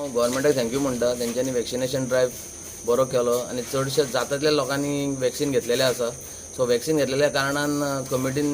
हांव गोवोरमेंटाक thank you म्हणटा. तेंच्यांनी वॅक्सिनेशन ड्रायव्ह बरो केलो आनी चडशे जाता लोकांनी वॅक्सिन घेतलेले आसा. सो वॅक्सिन घेतलेल्या कारणान कमिटीन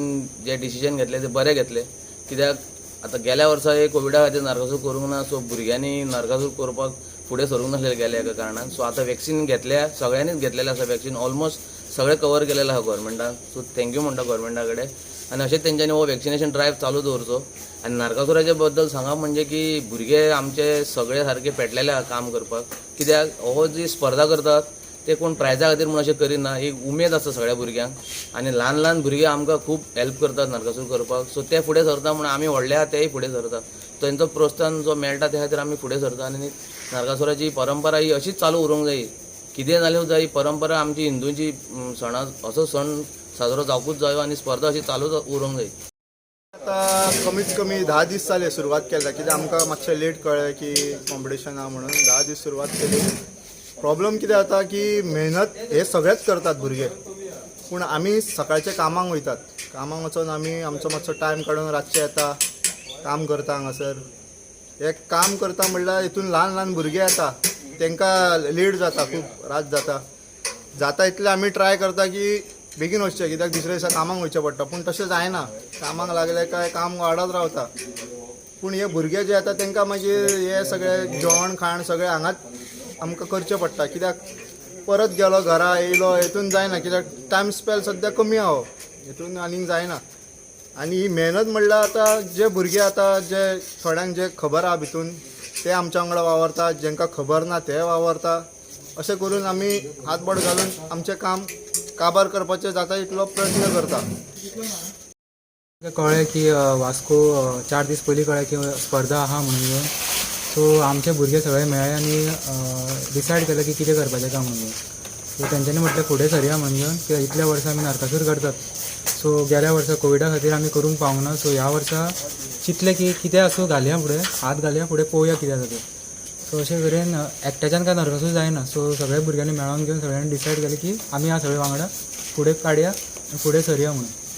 जे डिसिजन घेतले ते बरे घेतले, कित्याक आतां गेल्या वर्सा हे कोविडा खातीर नरकासूर करूंक ना. सो भुरग्यांनी नरकासूर करपाक फुडें सरूंक नासलेले गेल्या एका कारणान. सो आतां वॅक्सिन घेतल्या, सगळ्यांनीच घेतलेलें आसा. वॅक्सिन ऑलमोस्ट सगळें कवर केलेलें आसा गोवोरमेंटान. सो thank you म्हणटा गोवोरमेंटा कडेन आनी अशें तेंच्यांनी हो वॅक्सिनेशन ड्रायव्ह चालू दवरचो. आनी नरकासुराच्या बद्दल सांगप म्हणजे की भुरगे आमचे सगळे सारके पेटलेले आहा काम करपाक, कित्याक हो जी स्पर्धा करतात ते कोण प्रायजा खातीर म्हूण अशें करिना. एक उमेद आसता सगळ्या भुरग्यांक आनी ल्हान ल्हान भुरगे आमकां खूब हेल्प करतात नरकासूर करपाक. सो ते फुडें सरता म्हूण आमी व्हडले आहा तेय फुडें सरता. तेंचो प्रोत्साहन जो मेळटा त्या खातीर आमी फुडें सरता आनी नरकासुराची परंपरा ही अशीच चालू उरूंक जाय. कितें जालें सुद्दां ही परंपरा आमची हिंदूंची सणा असो सण साजरो जावकूच जायो आनी स्पर्धा अशी चालूच उरूंक जाय. आतां कमीत कमी 10 दीस जाले सुरवात केल्या, कित्याक आमकां मातशें लेट कळ्ळें की कॉम्पिटिशन आहा म्हणून. 10 दीस सुरवात केली. प्रॉब्लम कितें जाता की मेहनत हे सगळेच करतात भुरगे, पूण आमी सकाळचे कामाक वयतात. कामाक वचोन आमी आमचो मातसो टायम काडून रातचे येता, काम करता. हांगासर हे काम करता म्हणल्यार हितून ल्हान ल्हान भुरगे येता, तांकां लेट जाता, खूब रात जाता. जाता इतलें आमी ट्राय करता की बेगीन वचचें, कित्याक दुसऱ्या दिसा कामाक वयचें पडटा, पूण तशें जायना. कामाक लागले काय काम वाडत रावता, पूण हे भुरगे जे येता तांकां मागीर हे सगळे जेवण खाण सगळें हांगाच आमकां करचें पडटा, कित्याक परत गेलो घरा येयलो हेतून जायना, कित्याक टायम स्पेल सद्या कमी आहा हेतून आनीक जायना. आनी ही मेहनत म्हणल्यार आतां जे भुरगे आतां जे थोड्यांक जे खबर आहा भितून ते आमच्या वांगडा वावरता, जेंकां खबर ना ते वावरता. अशें करून आमी हातबोट घालून आमचें काम काबार करपाचें जाता इतलो प्रयत्न करता. कळ्ळें की वास्को 4 दीस पयलीं कळ्ळें की स्पर्धा आहा म्हणून येवन. सो आमचे भुरगे सगळे मेळ्ळे आनी डिसायड केलें की कितें करपाचें काय म्हणून. सो तेंच्यांनी म्हटलें फुडें सरया म्हणून घेवन, कित्याक इतल्या वर्सां आमी नरकासूर करतात. सो गेल्या वर्सा कोविडा खातीर आमी करूंक पावूंक ना. सो ह्या वर्सा चिंतलें की कितें आसूं, घालया फुडें हात, घालया फुडें, पळोवया कितें जाता तें. सो अशें तरेन एकट्याच्यान काय नरकासूर जायना. सो सगळे भुरग्यांनी मेळोन घेवन सगळ्यांनी डिसायड केलें की आमी ह्या सगळे वांगडा फुडें काडया आनी फुडें सरया म्हणून.